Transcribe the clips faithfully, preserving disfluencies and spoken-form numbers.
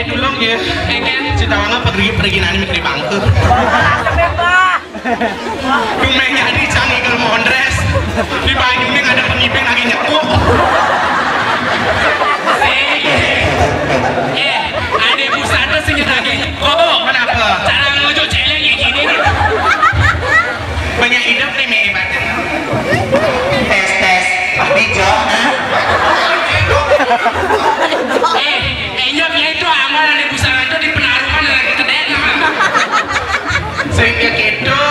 Dulung ya. Engken. Cita wanga pergi-pergi nani mikir bangku. Dumeh jadi cang ikel mondres. Di Banyuning ada pengibing lagi nyekuk. Eh, ada pusat sing lagi. Oh, kenapa? Cara ngojo celeng kayak gini nih. Banyak hidup nih, Mei, batin. Tes, tes. Tapi jawab, nah. Eh, Enyap ya itu amal ane busana itu di penaruhan lagi kedek. Sehingga gitu,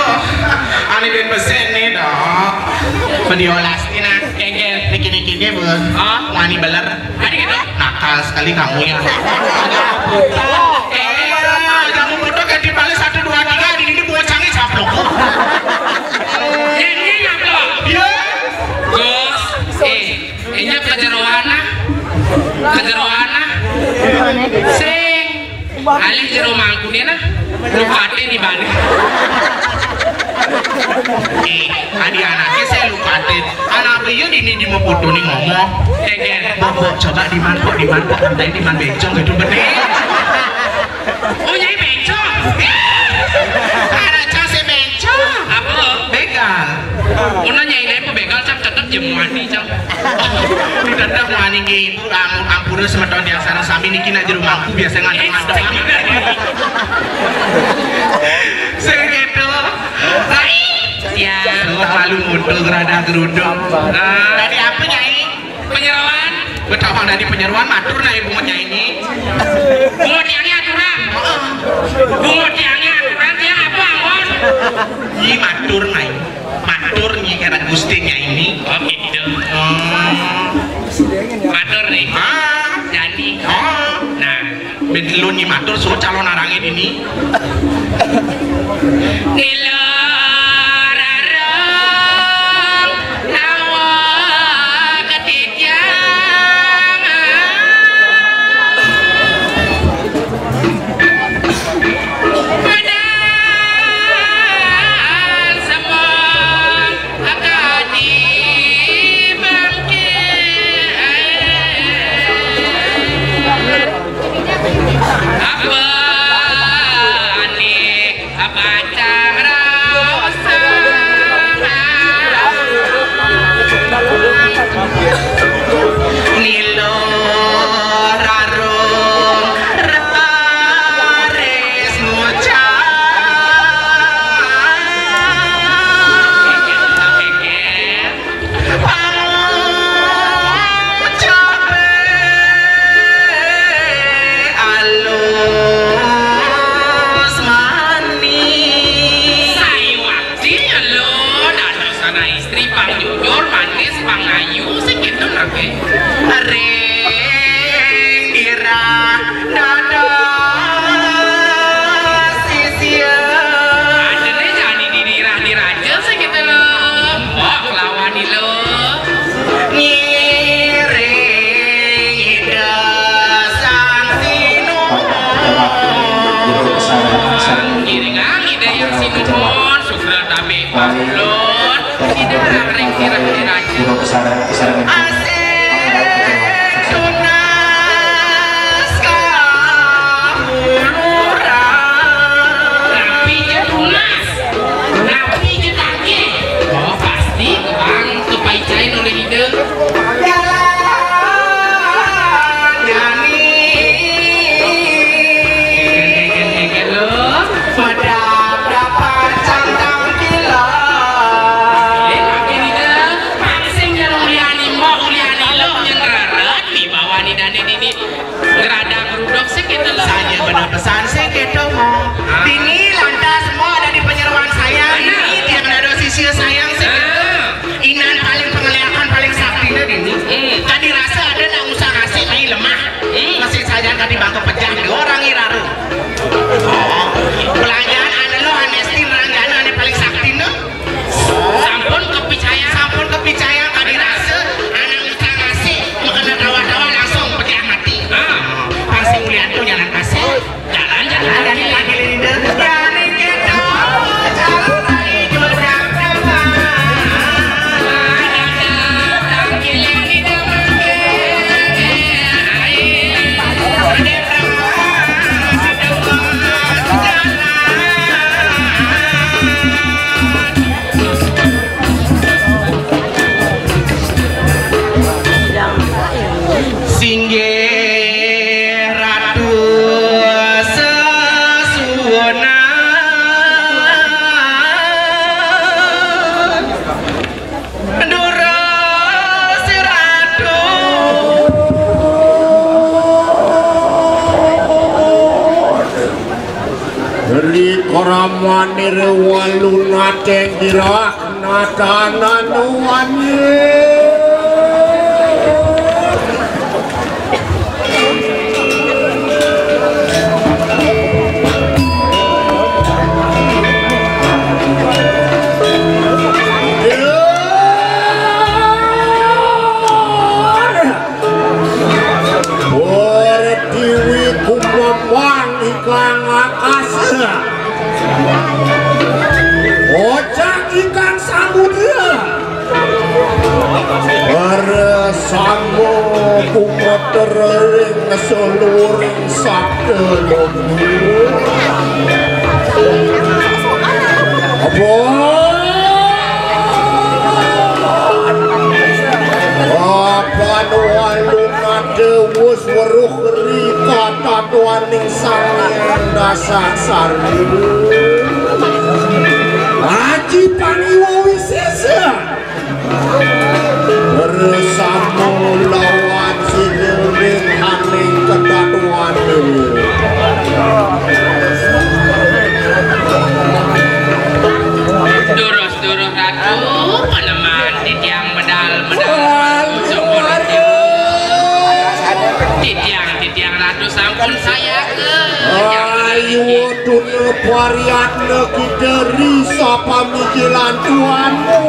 ane ben besen nih dong. Pendiolas tina. Kengkel. Ini kini kini bun. Ah, wani beler. Tadi gitu. Nakal sekali kamu ya. Eh, kamu bodoh ganti balik satu dua tiga di ini bocahnya caplok. Ini nyaplok. Iya. Gus, eh, ini kejeroan ah. Kejeroan ah. Sing. Alih jero mangkune nah. Lupate di bane. Eh, adi anaknya saya lupate. Anak beliau ini di mau foto nih ngomong. Kengkel. Bobo coba di mana kok di mana kok nanti di mana bencong gitu bener. Oh, nyai bencong. Anak cang saya bencong. Apa? Begal. Ono nyai apa begal cang tetep ya muani cang. Tetep muani nggih ibu, ampun ampura semeton yang sareng sami niki nak jero mangku biasa ngadep-ngadep. Sing gitu. Hai. Ya. Wah, malu muntul gerada geruduk. Ah. Tadi apa, Nyai? Penyeruan. Betapa tadi penyeruan matur nah ibu nyai ini. Bungut yang aturan. Bungut yang aturan dia apa, Anggon? Ini matur nah. Matur nyi era Gusti nyai ini. Oh, gitu. Oh. Matur nih. Ah. Jadi. Oh. Nah, ben lu nyi matur suruh calon arangin ini. Nila rarang nawa ketiga. Medan semua akadi bangkit. Apa nih? Apa cara? Ri karamanira walu nateng dirak natanan wani. Pertiwi kumamang ikang akasa, ojang ikang samudra. Bersama kumater ring seluring sakta loka. Apa? Apa nu alun ada wus weruh ri katatuaning Sang Hyang Dasaksari. Aji Paniwa Wisesa. Bersama lawan sinuling aning katatuan. Durus-durus Ratu, paneman titiang medal-medal. Titiang, titiang Ratu sampun sayaga. Ayo tuna pariatna kita ri sapamikilan tuanmu.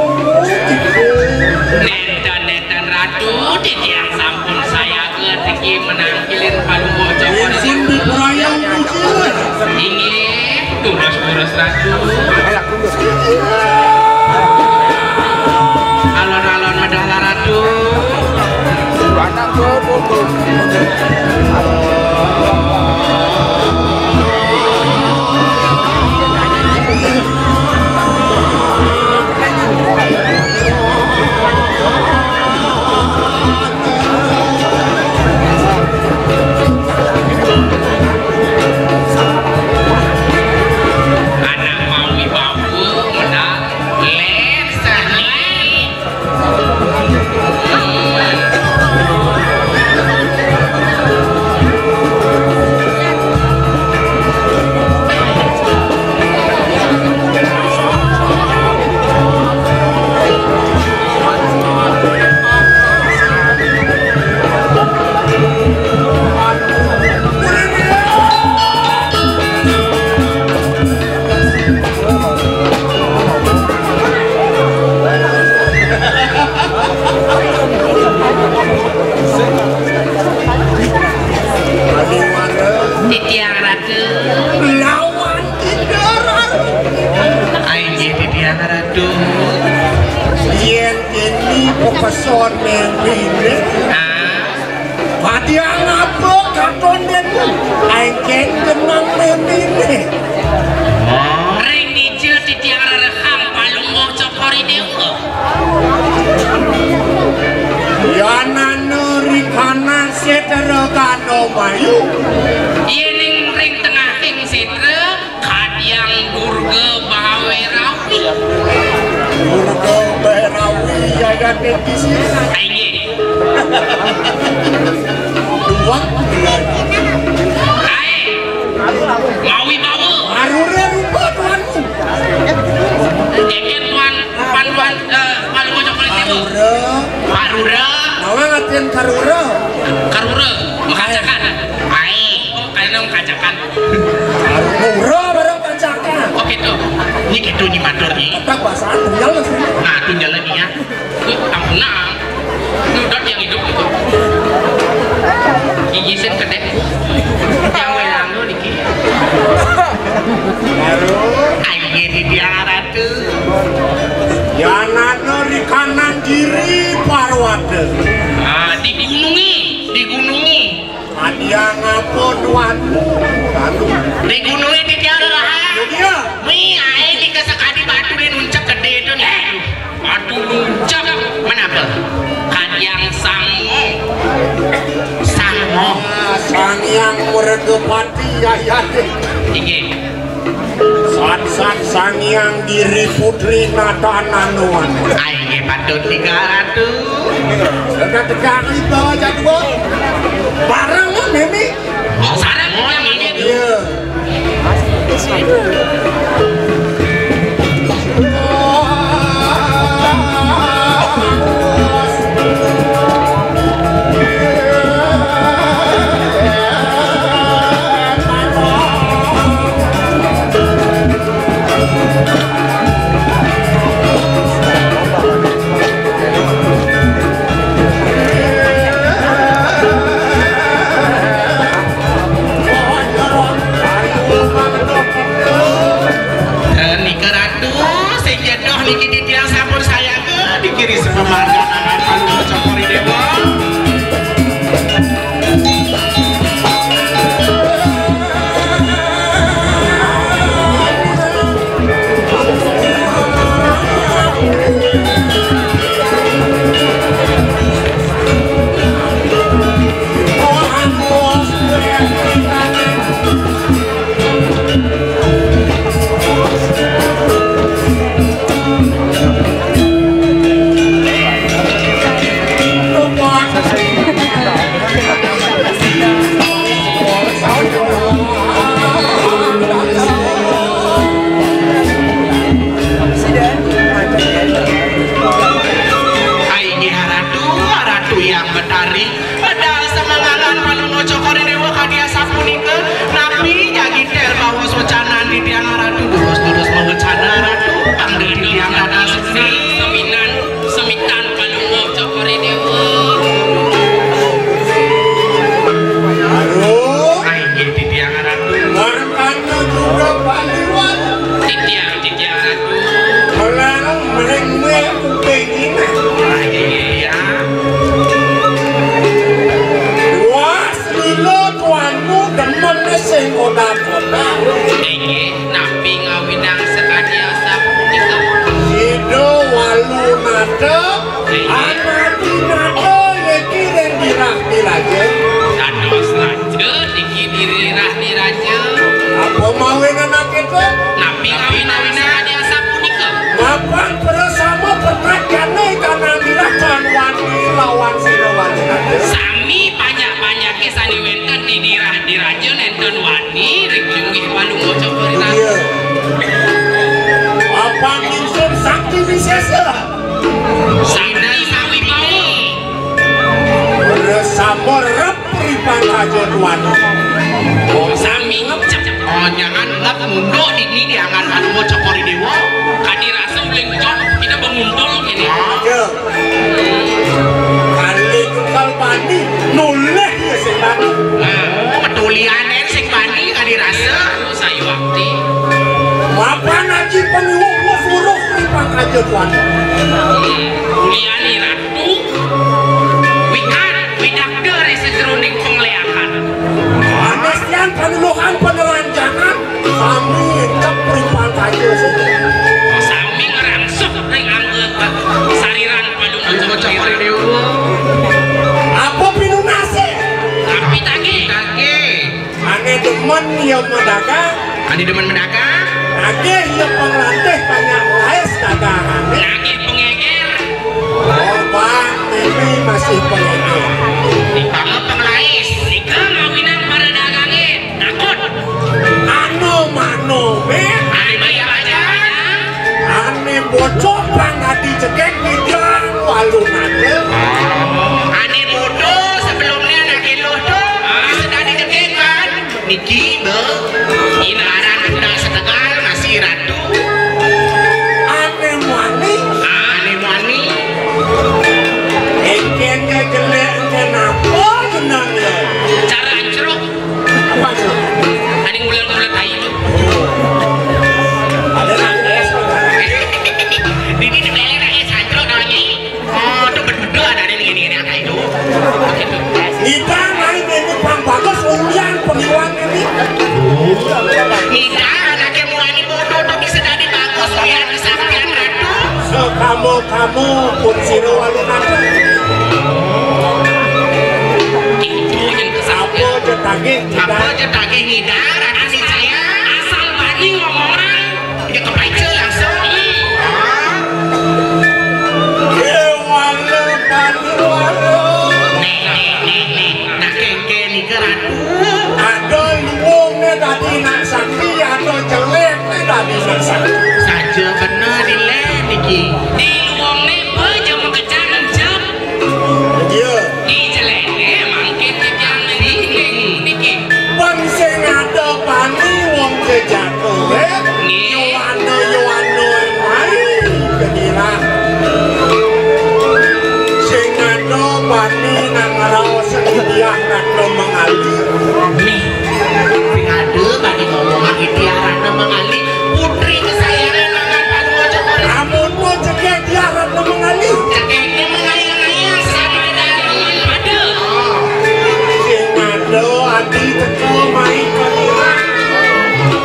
Nenten-nenten Ratu, titiang sampun sayaga, tiki menangkilin palungguh cokor. Inggih, durus-durus Ratu. Alon-alon medal Ratu. Anak mawi bawa menang. Titiang Ratu. Lawan Inggih, titiang Ratu. Yén kéné pepeson mémine. Ah. Kadiang apa katon dému? Engkén kenang mémine. Ring dija titiang rerehang Palungguh Cokor I Déwa. Yanana ri kanan sétra Gana Mayu. Yéning ring tengahing sétra Kadiang Durga Bawérawi. Durga Bawérawi, Yayan Tepisi. Inggih. Dua. Kaé. Mawi bawa. Arura rupa tuanmu. Inggih, Tuan, Tuan, Tuan, eh, Palungguh Cokor I Déwa. Arura. Arura. Nawa ngatin karura. Karura. Makacakan. Aé. Oh, kayaknya makacakan. Murah barang pancaka. Oh gitu. Ini gitu nih matur nih. Kita bahasaan tunggal sih. Nah, tunggal lagi ya. Tuh, ampun nah. Nudot yang hidup gitu. Gigisin kedek. Yang welang lu niki. Ayo di dia Ratu. Yanana ri kanan giri Parwata. Ah, digunungi, digunungi. Kadiang apa tuanmu? Anu. Di gunungé titiang rerehang. Iya. Mi aé di kasakadi batu dé nuncak gedé to nih. Batu nuncak. Menapa? Kadiang Sangmo. Sangmo. Ah, Sang Hyang Murgapati, ya, ya, dé. Inggih. Satsat Sang Hyang Giri Putri Natananuan. Ai, nggih patut tiga ratus. Sudah tegak di bawah jadwal. Bareng lo, Mimi. Oh, sareng, oh, yang ini. Iya. Nika Ratu, sing jedoh niki titiang sampun sayaga, niki ri sepamarga Palungguh Cokor I Dewa. Ai nggih Ratu, Ratu Hyang Betari. Medal semangalan Palungguh Cokor I Dewa kadi asapunika, napi jagi tel baos wecanan titiang Ratu, durus-durus mawecana Ratu, pang titiang dados seni. Seminan, semitan Palungguh Cokor I Dewa. Aduh. Ai nggih titiang Ratu. Mangkana juga Paliwat. Titiang, titiang Ratu. Melarang mereng-mereng kuping ini. Ai nggih titiang. Wah, lila tuanmu demen sing kodak-kodak. Inggih, napi ngawinang sakadi asapunika? Sida Walunata, Inggih. Anadinata, niki ring dirah diraja. Dados raja, niki dirah diraja. Apa mawinan akéto? Napi ngawinang sakadi asapunika? Mapan prasama pernah jana ikanang dirah tan wani lawan sira Walunata. Sami panjak-panjaké sané wénten di dirah diraja nénten wani ring linggih Palungguh Cokor I Dewa. Iya. Apan ingsun sakti wisésa. Sakti mawi mawi. Resama rep ripan raja tuan. Sami ngecep. Oh, jangan lep munduk di, di angan Palungguh Cokor I Dewa. Kadi rasa uling kejot, kita mengumpul ini. Iya. Kali kekal bani, nolih ya sing bani. Nah, petulian sing bani kadi rasa. Sayuwakti. Mapan aji paniwuh suruh ripan raja tuan. Mulyani Ratu. Wikan, widakda ri sajeroning pangleahan. Panestian panuluhan peneranjangan. Sami cep ripan raja sida. Sami ngrangsuh ring angga sariran Palungguh Cokor I Dewa. Apa pinunasé? Napi tagih? Tagih. Ané demen ya madagang. Ané demen madagang. Tagih ya panglatih banyak lais dagangané. Nagih pangéger. Oh, Pak, ini masih pengedar. Di pangé penglais. Nika ngawinang para dagangé. Takut. Anu mano, Bé? Ané bayar aja. Ané bocor pang dadi cekek di jalan Walunata. Ané bodoh sebelumnya anak iluh tuh. Bisa dadi cekek kan? Niki, Bé, inaran Bunda Setegal masih ratu. Ané muani. Ané muani. Engkén ké jelék, engkén apa jenengé? Cara ancruk. Apa tuh? Ané ngulet-ngulet tai itu. Ada nangis. Dini di belakang nangis, ancruk namanya. Oh, itu berdua ada di sini, ini angka itu. Ida naik ini pang bagus, ulian pengiwan ini. Ida anaknya muani bodoh tuh bisa jadi bagus, ulian kesaktian ratu. Sekamu-kamu pun sira Walunata. Itu yang kesaktian. Apa aja tagih, Ida? Apa aja tagih, Ida, ratu saya. Asal bani ngomongan. Dia kepancel langsung. Déwala Paluwara. Nih, nih, nih, nih. Nah, kéngkén nika ratu. Ada luwungé dadi nak sakti, ada Di luwungné ba ja makejang encep. Iya. Di jeléné mangkin titiang niki. Pang sing ada bani wong jejatuhé. Nggih. Yowana, yowana mai kegirah. Sing ada bani nang raos sediah Ratna Mangali. Nih, sing ada bani ngomongan Iti Ratna Mangali, putri kesayangan Mangan Palungguh Cokor. Amun mau cekek dia Ratna Mangali. Cekeknya mengayang-ayang, sarana pada. Sing ada adi teka mai kegirah.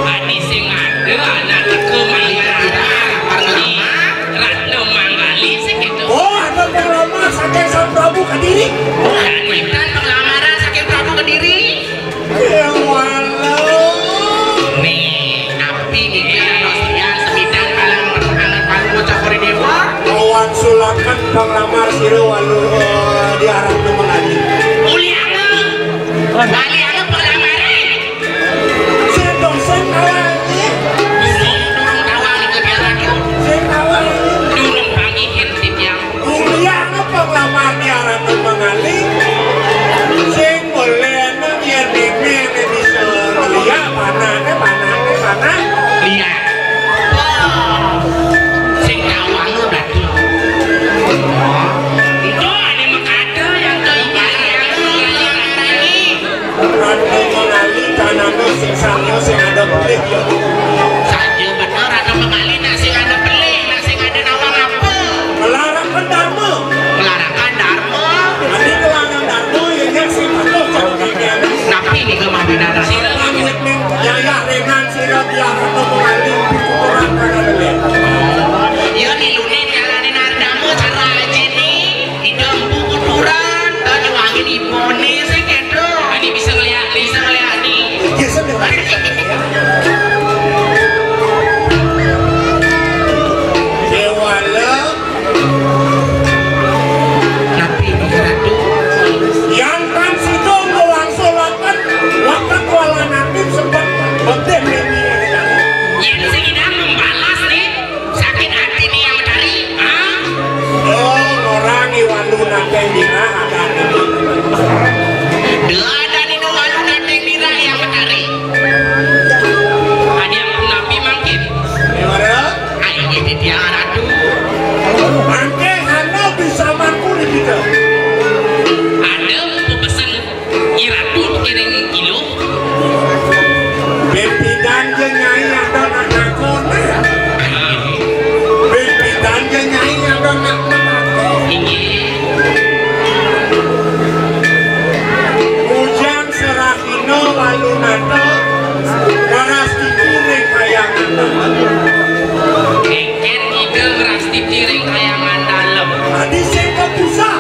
Adi sing ada anak teka mai kegirah. Parlama. Ratna Mangali segitu. Oh, ada parlama saking Sang Prabu Kediri. Adi parlamaran saking Prabu Kediri. Ya Allah. Nih, napi niki anak semidan palang pertengahan palu bocah kori dewa. Awan sulakan panglamar sira walu, eh, di Ratna Mangali. Uliana. Waliana panglamare. Sing dong, sing awal iki. Durung, durung tawang nika di Ratna. Sing awal iki. Durung panggihin titiang. Uliana panglamar di Ratna Mangali. Sing boleh anu biar meme ne bisa ngeliat panahne, panahne, panah. Lihat. Wah. Sing tawang lo berarti. Itu ada makada yang tuh ini. Ratu Mangali tanahmu sing salya sing ada pelih ya. Saja bener ada Mangali nak sing ada pelih, nak sing ada nawang apa? Ngelarakan dharma. Ngelarakan dharma. Adi ngelarakan dharma ya nyak sing patuh jadi kene. Napi nika mabinana? Sira ngawit ning yayah renan sira biar Ratu Mangali pituturan pada pelih. Ya nilunin jalanin dharma cara aja nih. Ida empu kuturan, tau nyuangin ibune sing kedo. Ani bisa ngeliat, bisa ngeliat nih. Iya, sambil lagi. Dewala. Napi ini, Ratu? Yang kan situ ngewang sulakan, waktu kuala nabi sempat bedeh ini. Yang sing ida membalas nih. Sakit hati nih yang mencari, ah? Oh, orang Iwalu Nateng Dira ada nih. Dua ada nih Iwalu Nateng Dira yang mencari. Ada yang napi mangkin. Gimana? Ayo, ini dia, Ratu. Mangke hana bisa mangku di kita. Ada pesan Nyi Ratu kiring iluh. Pimpinan jeung nyai ada nak nakon. Pimpinan jeung nyai ada nak nakon. Inggih. Ujang serahina walunata waras titi ring kayangan. Éngkén ida ngrastiti ring kayangan dalem. Adi sing ka pusat.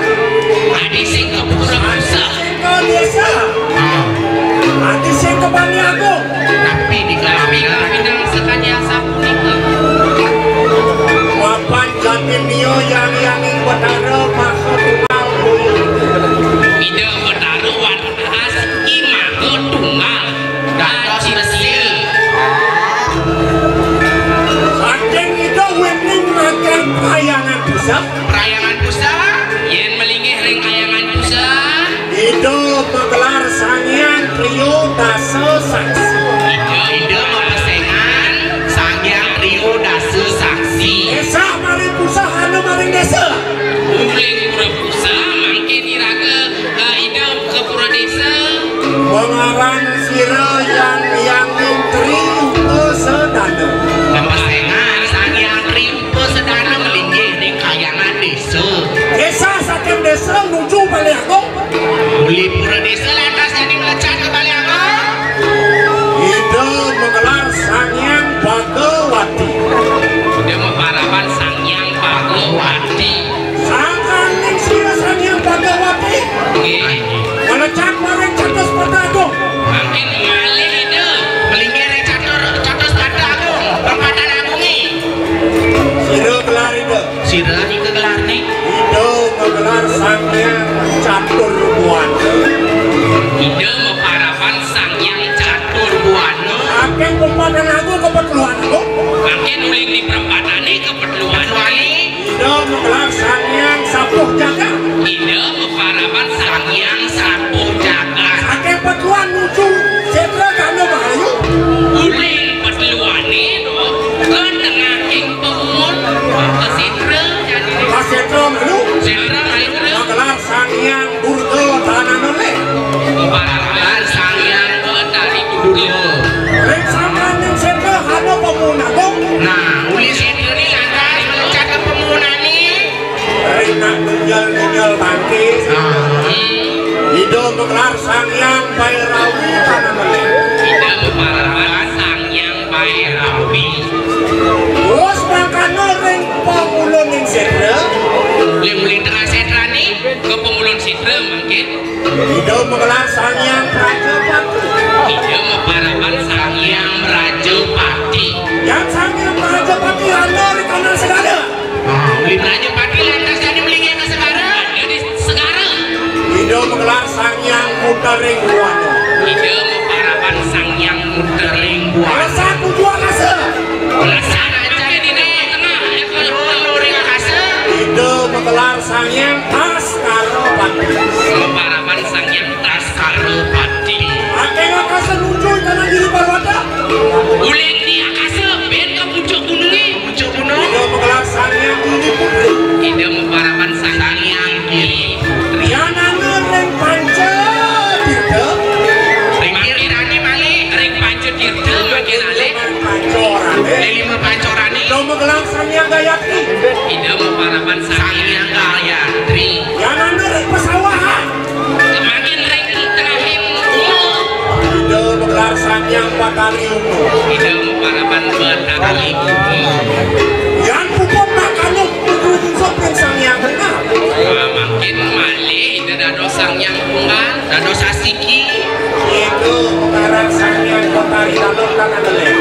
Adi sing ka pura pusat. Sing ka désa. Ah. Adi sing ka Bani Agung. Napi di kalami pinang sakadi asapunika. Mapan jatin dia yang yanging Betara maka tunggal. Ida Betara wan As imaga tunggal. Dados mesia. Saking ida wining makan kayangan pusat. Prayangan pusat. Yén melinggih ring kayangan pusat. Ida magelar Sang Hyang Trio Dasa Saksi. Ida, ida mapesengan Sang Hyang Trio Dasa Saksi. Esa maring pusat anu maring désa. Uling pura pusat mangkin iraga Ka ida ka pura désa. Pangaran sira yang yanging Tri Upasedana. Pamasengan Sang Hyang Tri Upasedana melinggih ring kayangan désa. Désa saking désa nuju Balé Agung. Uli pura désa lantas jani mlecet ka Balé Agung. Ida magelar Sang Hyang Bhagawati. Ida maparapan Sang Hyang Bhagawati. Sangkaning sira Sang Hyang Bhagawati. Nggih. Melecak maring catus pada agung. Mangkin malih ida. Melinggih ring catur, catus pada agung. Perempatan agungé. Sira gelar ida. Sira nika gelarné. Ida gelar Sang Hyang Catur Buana. Ida maparapan Sang Hyang Catur Buana. Saking perempatan agung ka Petluan Agung. Mangkin uling di perempatané ka Petluan. Petluan. Terus mangkana ring pangulun ing sétra. Ling uli tengah sétrané, ka pangulun sétra mangkin. Ida magelar Sang Hyang Prajapati. Ida maparaban Sang Hyang Prajapati. Yang Sang Hyang Prajapati ana ring tanah segala. Ah, uli Prajapati lantas dadi malinggih ka segara. Dadi segara. Ida magelar Sang Hyang Putering Buana. Ida maparaban Sang Hyang Putering Buana. Melesat nuju akasa. Melesat aja di tengah, ya, kalau nuju ring akasa. Ida magelar Sang Hyang Taskara Pati. Maparaban Sang Hyang Taskara Pati. Saking akasa nuju tanah diri Parwata. Uling di akasa, ben ka pucuk gunungé. Pucuk gunung. Ida magelar Sang Hyang Giri Putri. Ida maparaban Sang Hyang Giri Putri. Yan ana ring Panca Tirta. Ring Tirtané malih, ring Panca Tirta mangkin alih. Pancorané. Ring lima pancorané. Ida magelar Sang Hyang Gayatri. Ida maparaban Sang Hyang Gayatri. Yan ana ring pasawahan. Mangkin ring tengahing uma. Ida magelar Sang Hyang Batari Uma. Ida maparaban Batari Uma. Yan puput makanuh putu bungsu ring Sang Hyang Tunggal. Nah, mangkin malih Ida dados Sang Hyang Tunggal, dados asiki. Ida magelar Sang Hyang Batari Dalem tan ada lén.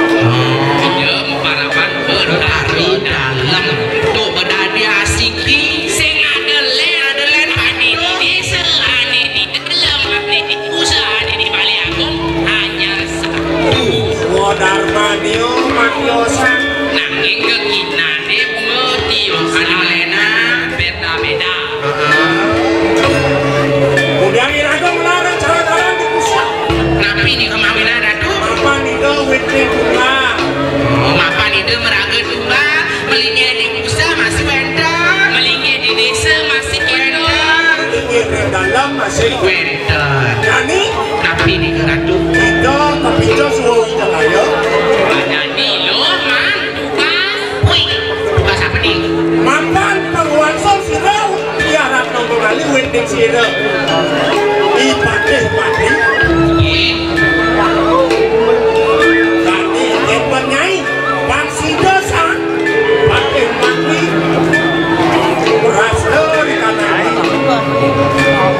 Ida maparaban Batari Dalem. Tuh, badadi asiki. Sing ada lén, ada lén, ané di désa, ané di dalem, ané di pusat, ané di Balé Agung, hanya satu. Swadarmanya matiosan. Nanging geginané matiosan. Ané malénan beda-beda. Heeh. Kemudian iraga malarang cara dalam di pusat. Napi nika mawinan, Ratu? Mapan nika wit ring bunga. Oh, mapan nika maraga tunggal, malinggih di pusat masih wénten. Malinggih di désa masih wénten. Malinggih ring dalem masih wénten. Jani? Napi nika, Ratu? Nika kapica suwa wijaya. Jani, Luh, Man. Tugas. Wih, tugas apa nih? Mapan pangwangsul sira, Diah Ratna Mangali wit ning sira. I Patih Matri. Nggih. Dadi énten nyai, pan sida sang Patih Matri. Berhasil di tanah.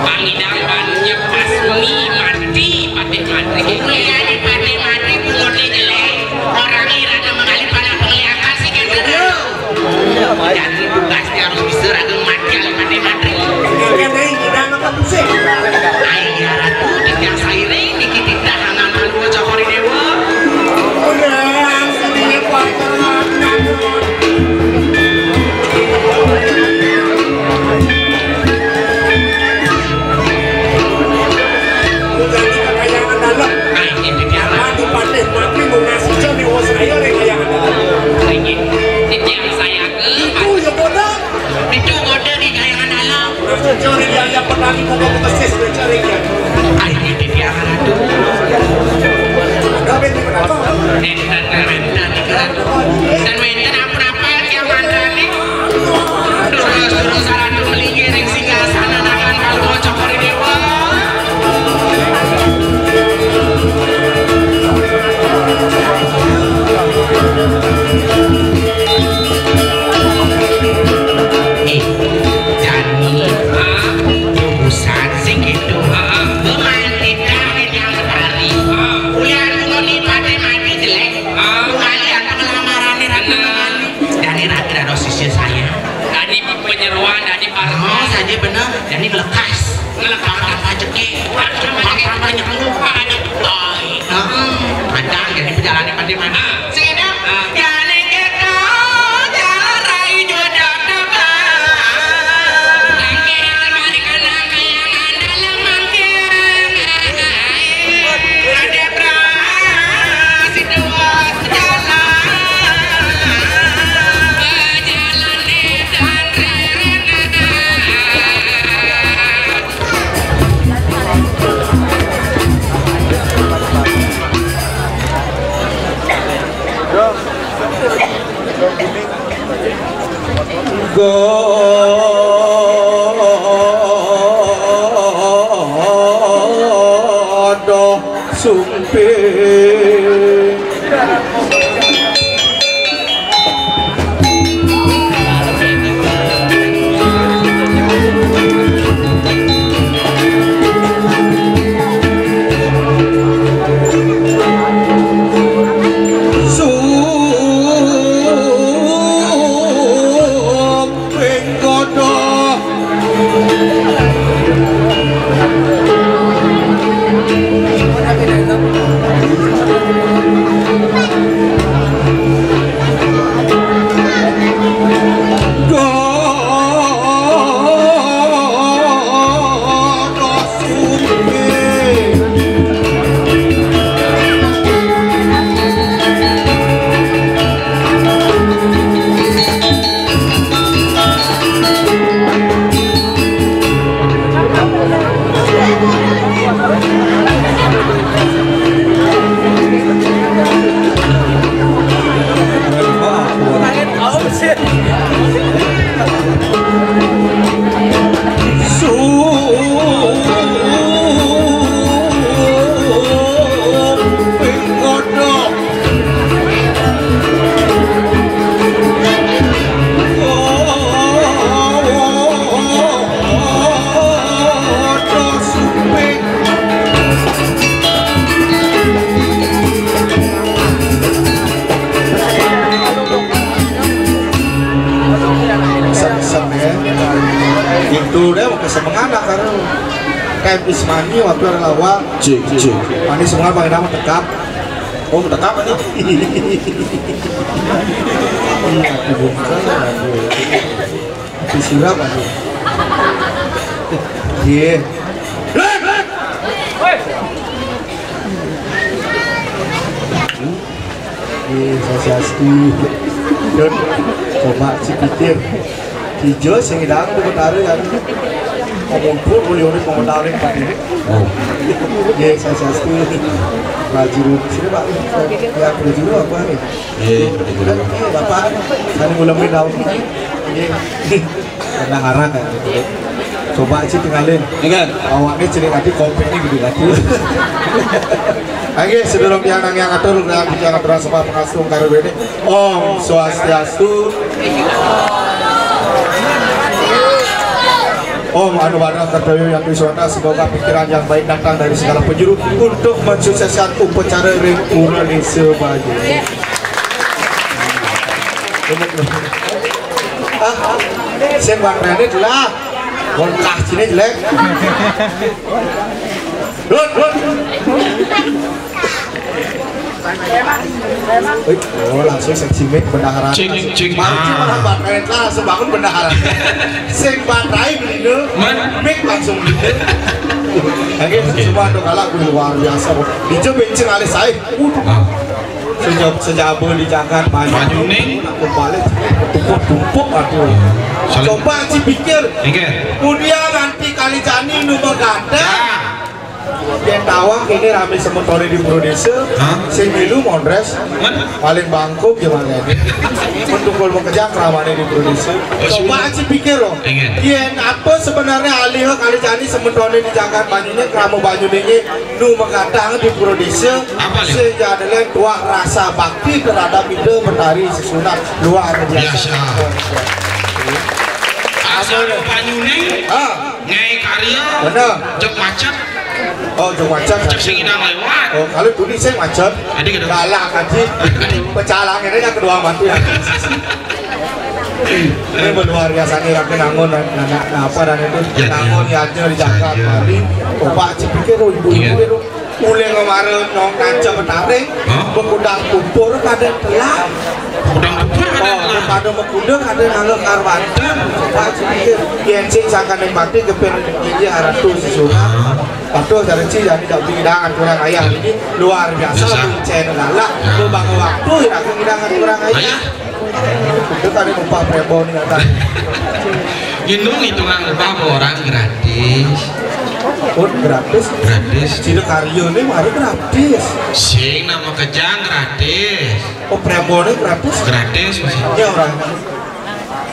Pangidang banyak pasmi mati Patih Matri. Ini aja Patih Matri punguté jelek. Orang ira ada mengalih pada pengliakan sih gitu. Iya. Jadi tugasnya harus bisa raga mati alih mati mati. Ini kan dari kita nonton musik. Ayo ya Ratu, titiang sairing niki titah angan Palua Cokor I Déwa. Udah, langsung ini kuat. Jadi kekayangan dalam. Ayo, titiang. Adipatih Matri nunas ijo niwa saya oleh kayangan dalam. Ayo, titiang saya. Itu ya bodoh. Itu kode di kayangan dalam. Curi dia yang petani buka bekesis cari dia. Ayo, ini dia Ratu. Ada apa ini kenapa? Enten, enten, enten. Dan enten apa-apa yang mandani. Terus, terus, Ratu melinggir yang singgah sana, nakan kalau cokor ini. Wah. Eh, jani, ah, urusan sing gitu. Ah, ah. Gua main kita yang tari. Ah. Ulian ngono ni Patih Matri jelek. Ah. Kembali atau ngelamaran ni Ratu Kembali. Dari Ratu Rado sisya saya. Tadi penyeruan, tadi partai. Oh, saja benar. Jani ngelekas. Ngelepas rejeki. Papa banyak lupa ada. Heeh. Ada jadi perjalanan pada mana? Sini. Ah. Jani kita jarai jodoh tebak. Mangke kemari kena kayangan dalam mangke. Ada berasi dua jalan. Jalan di dan rerena. Godo sumping. Tuh deh, mau kesemengan lah karena time is money, waktu adalah uang. Cik, cik. Manis semua bang, nama tekap. Oh, tekap ini. Iya, aku buka, aku. Aku siram, aku. Iya. Iya, swastiastu. Yun, coba si pikir. Hijau sing hilang di Betara kan. Ngumpul boleh urip mau tahu nih Pak ini. Oh. Iya, swastiastu. Prajurit. Sini Pak. Ya, prajurit apa nih? Iya, prajurit. Iya, Bapak. Saya ngulamin daun. Iya. Kena ngarak kan gitu. Coba sih tinggalin. Ingat. Awaknya cilik lagi, kompeknya gede lagi. Oke, sebelum tiang nang yang atur, dan tiang atur semua pengasuh karo ini. Om Swastiastu. Om Anu Barang Kertoyo yang Wiswata, semoga pikiran yang baik datang dari segala penjuru untuk mensukseskan upacara ring pura desa Banyu. Ah, sing bang Renit lah. Kontras sini jelek. Dut, dut. Wih, oh, langsung seksi mic bendahara. Cek, cek. Bang, ah. Cuma bang Renit lah, langsung bangun bendahara. Sing batai beli dulu. Man. Mic langsung beli. Oke, oke. Semua tuh kalah gue luar biasa. Dijo benceng alis saya. Waduh. Ah. Sejak, sejak abah di Jagat Banyuning. Banyuning. Aku balik. Tumpuk-tumpuk, aduh. Saling. Coba sih pikir. Ingat. Kemudian nanti kali jani nu berkata. Ya. Yang tawang ini rame sementara di Prodesa. Hah? Sing milu mondres. Man? Paling bangkuk gimana ini? Mentukul mengejak ramane di Prodesa. Oh, coba sih pikir loh. Ingat. Yen apa sebenarnya alih kali jani sementara di Jagat Banyuning, krama Banyuning ini nu mengkatang di Prodesa. Apa nih? Sing jadinya tuak rasa bakti terhadap Ida Betari Sesuunan luar biasa. Biasa. Asal Banyuning, ah. Ngai karya, bener. Jok macet. Oh, jok macet. Cek sing idang lewat. Oh, kalau tuni saya macet. Adi gitu. Galak aja. Pecalang ini yang kedua mati. Ini luar biasa nih, rakyat nangun, anak apa dan itu. Ya, nangun ya. Ya aja di Jakarta. Saja. Tadi, coba cipikir, oh, ibu-ibu. Iya. Itu. Mulai kemarin nong kanca betaring, hah? Bekudang kumpur kada telah. Bekudang kumpur kada telah. Oh, pada mekuda kada nganggo karwatan. Pak pikir, yen sing sangkane mati kepir gigi aratu sesuunan. Hah? Patuh dari ci jadi tak beli dah aturan ayah ini luar biasa. Biasa. Buncen galak. Ya. Lu bangun waktu ya aku ngidang aturan ayah. Ayah. Itu tadi upah prebo nih kata. Ini hitungan upah orang gratis. Oh, gratis? Gratis. Sida karya ini mari gratis. Sing nama kejang gratis. Oh, prebo ini gratis? Gratis, masih. Ya, orang.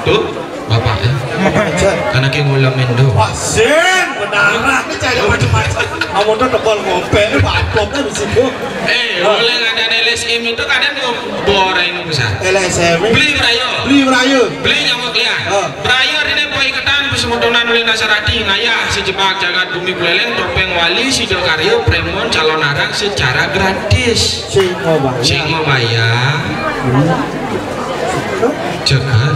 Tuh, bapaknya. Aja. Karena kayak ngulamin doh. Wah, sing, benaran. Ini cari macam-macam. Kamu tuh tebal ngopek, ini batok kan di situ. Eh, boleh ada L S M itu kadang mau boreng bisa. L S M. Beli berayo. Beli berayo. Beli nyamuk lian. Oh. Berayo ini poin ketan pesemutunan oleh Nasarati ngayah sejebak jagat bumi kuleleng topeng wali sido karyo premon calon arang secara gratis. Sing mau bayar. Sing mau bayar. Hmm. Ceker.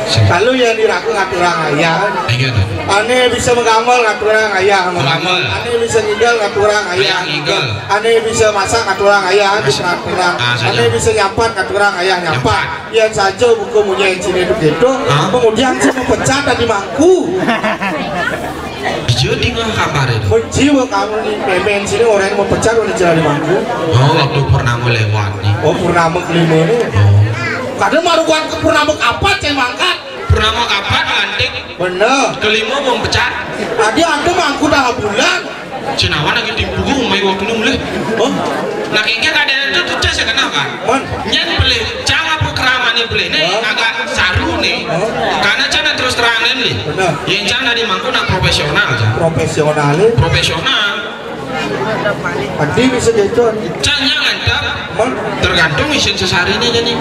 Kalau yang diraku ngaturang ayah. Iya, tuh. Ane bisa menggamel ngaturang ayah. Menggamel. Ane bisa ngigel ngaturang ayah. Ayah ngigel. Ane bisa masak ngaturang ayah. Masak. Ngaturang. Ah, saja. Ane bisa nyampat ngaturang ayah nyampat. Nyampat. Yang saja buku punya sini begitu. Hah? Kemudian saya memecat tadi mangku. Dia dengar kabar itu. Benci buat kamu nih, pemen sini orang yang mau pecat udah jalan di mangku. Oh, waktu purnama lewat nih. Oh, purnama kelima nih. Oh. Kadang baru kuat ke purnama kapat saya mangkat. Purnama kapat lantik. Bener. Kelima mau pecat. Tadi ada mangku dah bulan. Cinawan lagi timpuk, mai waktu ini mulai. Oh. Nah, kayaknya keadaan itu tuh saya kenal kan. Man. Nyen beli, cang apa keramannya beli? Nih, oh. Agak saru nih. Oh. Karena cang terus terangin nih. Benar. Yang cang dari mangku nak profesional, cang. Profesional. Profesional. Adi bisa gitu. Cang yang ngantap. Man. Tergantung isin sesarinya jadi.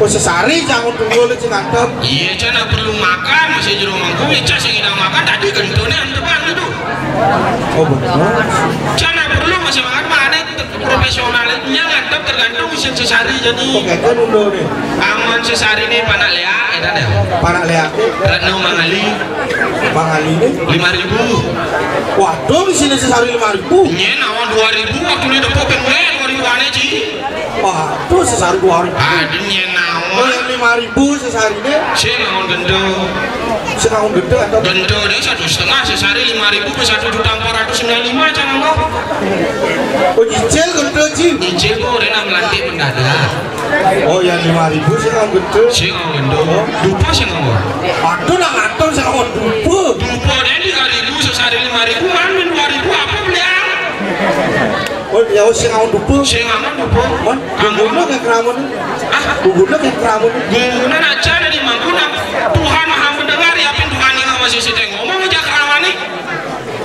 Oh, sesari jangan tunggu lu cing ngantap. Iya, cang nak perlu makan, masih jero mangku, ya cang sing idang makan, tadi kentutnya antepan gitu. Oh, benar. Cang nak perlu masih makan, mana Profesional nya ngantep tergantung isin sesari jani. Oke, kan udah nih. Amun sesari nih panak leak, édan ya. Panak leak. Retno Mangali. Mangali nih. Lima ribu. Waduh, di sini sesari lima ribu. Nyén awan dua ribu, waktu ini depok kan dua ribu ané, Ci. Waduh, sesari dua ribu. Aduh, nyén awan. Oh, yang lima ribu sesari nih. Sing awan gendho. Sing awan gendho atau? Gendho deh, satu setengah sesari lima ribu ke satu juta empat ratus sembilan lima, jangan kok. Oh, nyicil gendho, Ci. Nyicil kok, rena melantik mendadak. Oh, yang lima ribu sing awan gendho. Sing awan gendho. Dupa sing awan. Aduh, nak ngatur sing awan dupa. Dupa deh tiga ribu sesari lima ribu, mana dua ribu apa beliau? Oh, ya, oh, sing awan dupa. Sing awan dupa. Mon, gugurna kayak keramun. Ah? Gugurna kayak keramun. Gugurna aja dari mangku, nah. Tuhan Maha Mendengar, ya, pin Tuhan ini masih sedang ngomong aja kerawan nih.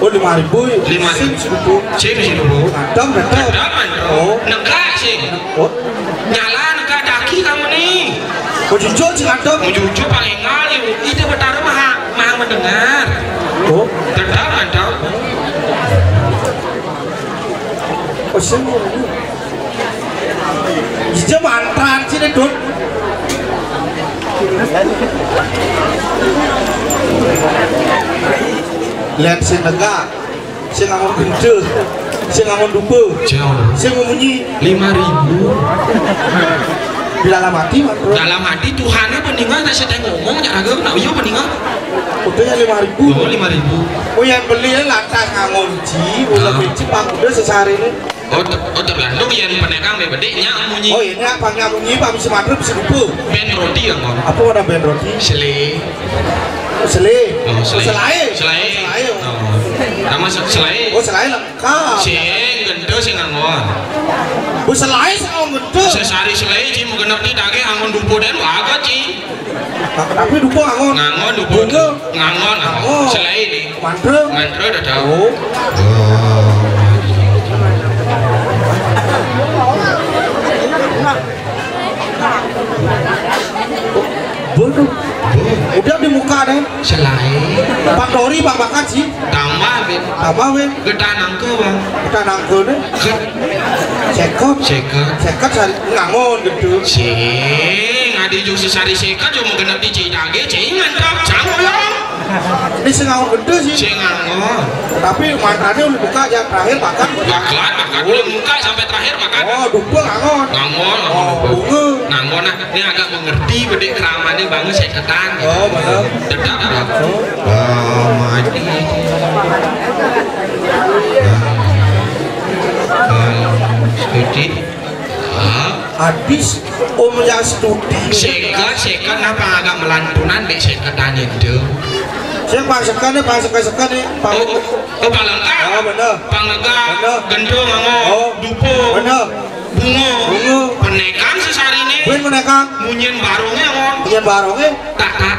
Oh, lima ribu. Lima ribu. Sing sedupu. Sing sedupu. Mantap, mantap. Mantap, mantap. Oh. Negak sih. Oh. Nyala negak daki kamu nih. Oh, jujur sih, mantap. Oh, jujur paling ngal, itu Betara Maha, Maha Mendengar. Oh. Tetap mantap. Oh, sing. Iya, mantap sih, Dut. Lihat sing negak, sing amun gendho, sing amun dupa, sing amun dupa, sing munyi. Lima ribu. Di dalam hati, Mas, Bro. Dalam hati Tuhannya peningal, tak sedang ngomong, nyak raga, nak iya peningal. Udah ya lima ribu. Oh, lima ribu. Oh, yang beli ya lantas ngangon ji, ulah. Ah. Biji, Pak, udah sesari ini. Oh, te-, oh, tergantung yang penekang be bedik nyak munyi. Oh, ini apa nyak munyi, Pak, bisa madrep, bisa dupa. Ben roti ya, Mon. Apa warna ben roti? Sele. Oh, sele. Oh, sele. Oh, selae. Selae. Oh, selae. Oh. Nama se-, selae? Oh, selae lengkap. Sing gendho sing ngangon. Bu selae sing ngangon gendho. Sesari selae, Ci, mung genep ti daging ngangon dupa den waga, Ci. Tapi dupa ngangon. Ngangon dupa. Bunga. Ngangon, ngangon. Oh. Selae ni. Mantra. Mantra dah tahu. Oh. Bodoh. Udah di muka deh. Selae. Pak Dori, Pak Bakat sih. Tambah, Win. Tambah, Win. Getah nangka, Bang. Getah nangka deh. Get-, sekot. Sekot. Sekot sari ngangon gitu. Sing, adi jus sari sekot, cuma kena di Ci Dage, Ci, mantap. Sanggup, ya. Ini sing ngangon gede sih. Sing ngangon. Tapi matanya udah buka aja terakhir makan. Makan, makan. Belum buka sampai terakhir makan. Oh, dupa ngangon. Ngangon, ngangon. Oh, dupa. Bunga. Ngangon, nah. Ini agak mengerti, bedik keramatnya bangun seketan. Oh, benar. Tetap, tetap. Oh. Oh, mati. Ah, sedikit. Ah. Habis Om Yastuti. Seket, seket, napa agak melantunan, dek seketan itu? Saya pang seket, pang seket, seket nih, pang. Oh, oh, oh, pang lengkap. Oh, bener. Pang lega, bener. Gendong, ngomong. Oh. Dupo. Bener. Bunga. Bunga. Penekang sesarine. Buen penekang. Munyin baronge, Mon. Munyin baronge. Tak, tak.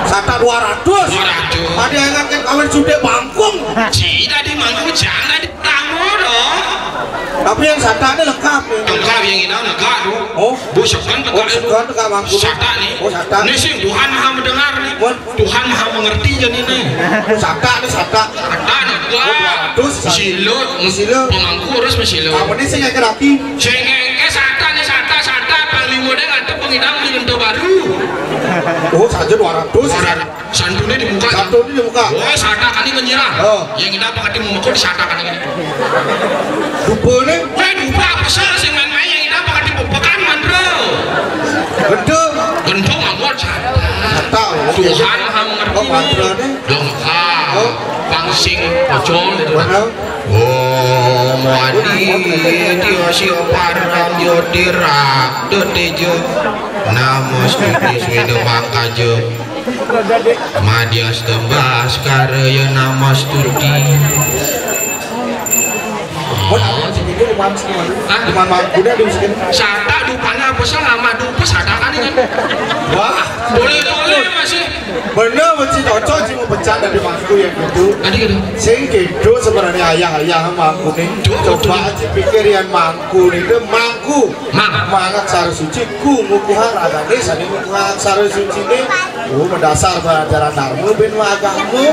Sata dua ratus. Dua ratus. Tadi ingat kan kawin sudah bangkung. Ci, tadi mangkung jangan tadi tamu dong. Tapi yang sata ini lengkap ya. Lengkap yang ini lengkap tuh. Oh. Bu, sekan. Oh, tekan sekan, tekan mangkung. Sata nih. Oh, sata. Ini sih Tuhan Maha Mendengar nih. Mon. Tuhan Maha Mengerti jadi nih. Sata nih, sata. Sata nih, gua. Oh, dua ratus, sata. Silo, silo. Pemangku harus silo. Kamu ini sih nggak ngerti. Sing ngengke sata nih, sata, sata. Panglima deh ngadep pengidang di Lento Baru. Oh, saja dua ratus. Dua ratus. Santunnya dibuka. Santunnya dibuka. Oh, sata kali menyerah. Oh. Yang ini apa kati mau di sata kali ini? Dupa nih. Weh, dupa apa sih? Sing main-main yang ini apa kati bebekan, Mandro? Gendong. Gendong, Mandro. Sata. Sata, oke. Tuhan Maha Mengerti. Oh, Mandro nih. Dong, ah. Oh. Pangsing pocol itu. Mana? Oh, mani dia si paran yo dirak, do tejo. Namo stuti swida mangkaja. Madya stembas karya namo stuti. Hah? Cuman mangkuda di sini. Sata dupanya apa sih? Lama dupa sata kan ini. Wah. Boleh, boleh, masih. Bener, mesti cocok sih mau pecah dari mangku ya gitu. Tadi gitu. Sing gitu sebenarnya ayah-ayah mangku nih. Duh, coba betul. Aja pikir yang mangku nih, itu mangku. Mang. Mang aksara suci, ku ngukuhang ragane, sane ngukuhang aksara suci ne. Oh, mendasar pelajaran dharma ben agama.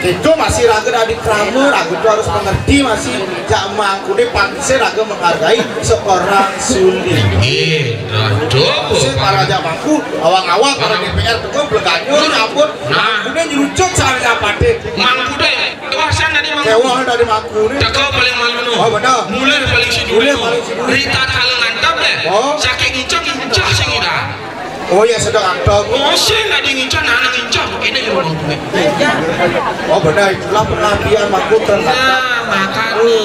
Itu masih raga dadi krama, raga tuh harus mengerti masih. Jak mangkuné pangse raga menghargai seorang suli. Nggih, aduh, sing para jak mangku, awang-awang para D P R teka bleganyo nyambut. Nah. Mangkuné nyrucut sareng Patih. Mangkuné, wah, saya tadi mangku. Kéweh dadi mangkuné. Teka paling malu no. Oh, bener. Mulai paling sidul. Mulai paling sidul. Rita kalau ngantap deh. Oh. Saking incang, incang sing ida. Oh ya, sedang aktor. Oh, sing tadi ngincang, anak ngincang. Ini yang ngomong. Oh, benar, itulah pengabdian mangku terhadap. Nah, makanya.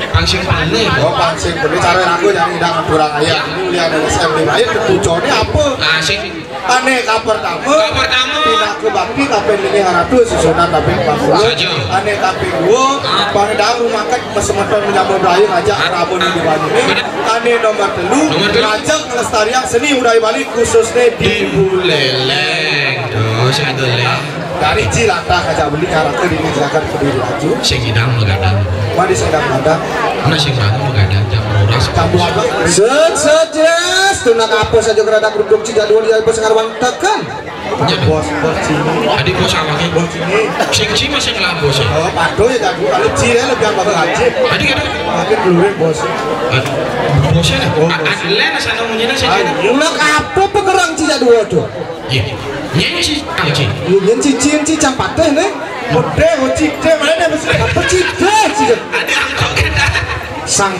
Pangsing paling. Oh, pangsing paling. Cara aku jangan tidak kurang ayah. Ini ulian ada S M D lain, ketujuannya apa? Nah, sing. Ané ka pertama. Ka pertama. Pinaka bakti kaping lima ratus susunan kaping empat puluh. Saja. Ané kaping dua. Ah. Pangidang rumakat semeton menyambut raya ngajak. Ah. Prabu di Bali. Bener. Ané nomor telu. Nomor telu. Ngajak ngelestariang seni budaya Bali khususnya di Buleleng. Tuh, sing Buleleng. Dari Cilata ngajak beli karakter ini silakan berdiri laju. Sing idang magadang. Mari sing idang magadang. Mana sing bangun magadang jam rolas. Jam dua belas. Set, set, yes. Tunak apa saja geradak duduk ci jadwal di apa sekarang tekan. Iya, bos, bos sini. Adi bos awake. Bos sini. Sing ci masih ngelah bos ya. Oh, padu ya jago. Kalau ci ya lebih apa lagi? Adi kata. Makin dulu bos. Bosnya. Oh, bos. Ada sana munyinya saya. Tunak apa pegerang ci jadwal tuh? Iya. Nyen ci, ci. Nyen ci, ci, ci, cang pateh ne. Pateh, oh, ci, ci, mana nih, Mas? Apa ci, ci, ci? Ada angkot kena. Sang.